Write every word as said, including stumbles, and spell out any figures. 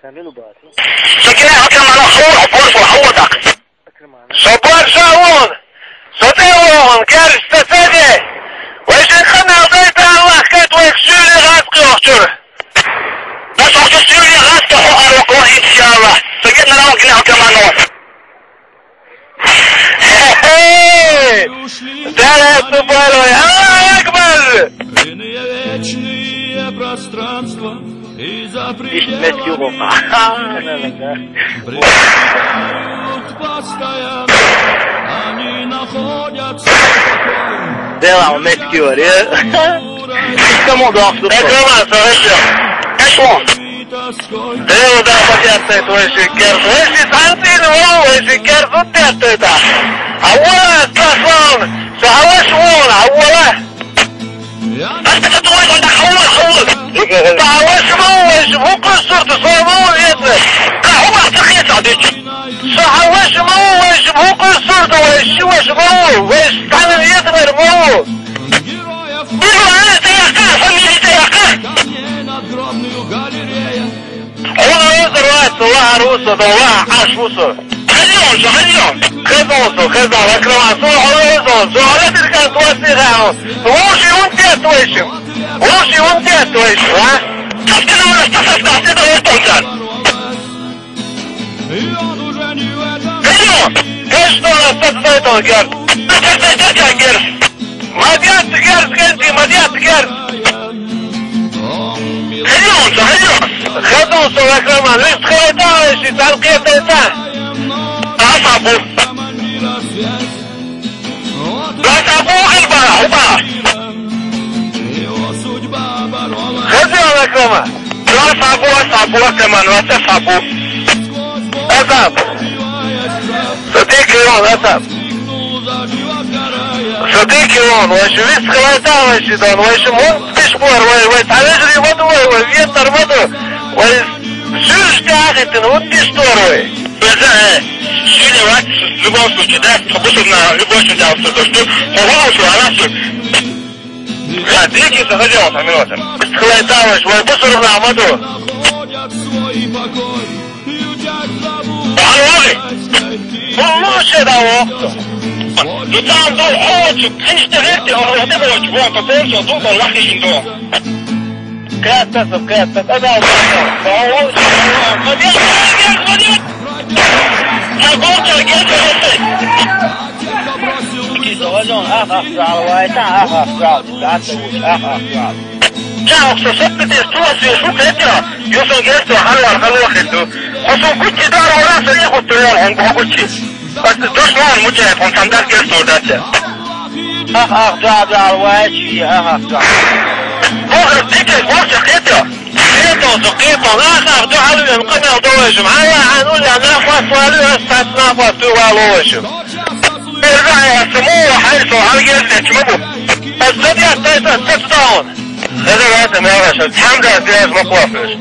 Сакина, акрамана, хавур, хавур, хавур, так. Собар шаун! Сотевон, герш, соседи! Вайшин ханал дайта Аллах кайт вайк сюли газ кёхчур. Да сохчу сюли газ кёху арвакла, иншаллах. Сакина, акрамана. Хе-хе! Дара субарой! Аллах Акбар! Иные вечные пространства и запретные Мескиуга. Пребывают постоянно, они находятся в покое. Дела у Мескиуга, кому дал? Эшон. Дела да патяттай твой шикер. Твой шикер, сантин вол, твой шикер, тут пяттай да. А вот, Саслан, саваш вон, а вот. Астака туой, онда хавла, хавла. Саваш вон, ваш вукус сурт, саваш вон, ветер. Хавла, тахет, адич. Саваш вон, ваш вукус сурт, ваш, ваш вон, ваш станен ветер, вон. Бирван, это яка, фамилия это яка? Он разорвается, ла арусо, да ла ашусо. Хазион, хазион. Хазион, хазион, акраман, со хазион, со хазион, тиркан, туасти хаун. Лоши он пять вайшим. Лоши он пять вайшим, а? Как ты нам расстаться, ты давай тонкан. Гайо! Гайшто, сатсайтон герд! Сатсайтон герд! Мадьят герд, герд, мадьят герд! Гайо, гайо! Хадон со вахраман, вист хайтан, ши танкетайта! Асабу! Асабу гилба, уба! Хазион акрама! Асабу, асабу, акрама, асабу! Асаб! Садик Иван, асаб! Садик Иван, вайши вист хайтан, вайши дан, вайши мон пишпор, вай, вай, талежри маду, вай, вай, виет тармаду, вай, сюрш тяхитин, вот пиштор, вай. Сюли ват, в любом случае, да, хабусов на любой случай, то, что, хабусов, она всё. Да, дикий заходил, там, минуту. Хлайталыш, вай, бусурна, маду. Алло, алло. Ну, ну, что да, вот. Ну, там, ну, очень, конечно, эти, он, вот это очень, вон, по полу, тут, он, лахи, индо. Катасов, катасов, а да, да, да. Молодец, молодец, молодец. Забыл, молодец, молодец. Ах, ах, ах, ах, ах, ах, ах. Чао, что, что ты здесь, что ты, что ты, что? Юсо герто, халуар, халуар, хету. Хосо гуччи дар, ора, сари, хосо, он, он, гуччи. Душман мучает, он там дар герто, да, те. Ах, ах, да, да, вай, чи, ах, ах, да. Богар, дикий, богча, хето. Хето, хето, ах, ах, да, халуар, канал, довешим. Ай, ай, ну, я, на, хвас, валю, ас, тас, на, хвас, ты, валовешим. Эрга, я, саму, хай, со, хай, герто, чему? Ас, да, я, тай, тай, тай, тай, он. Хаза вата мегаш, хам да зяз мукъвафиш.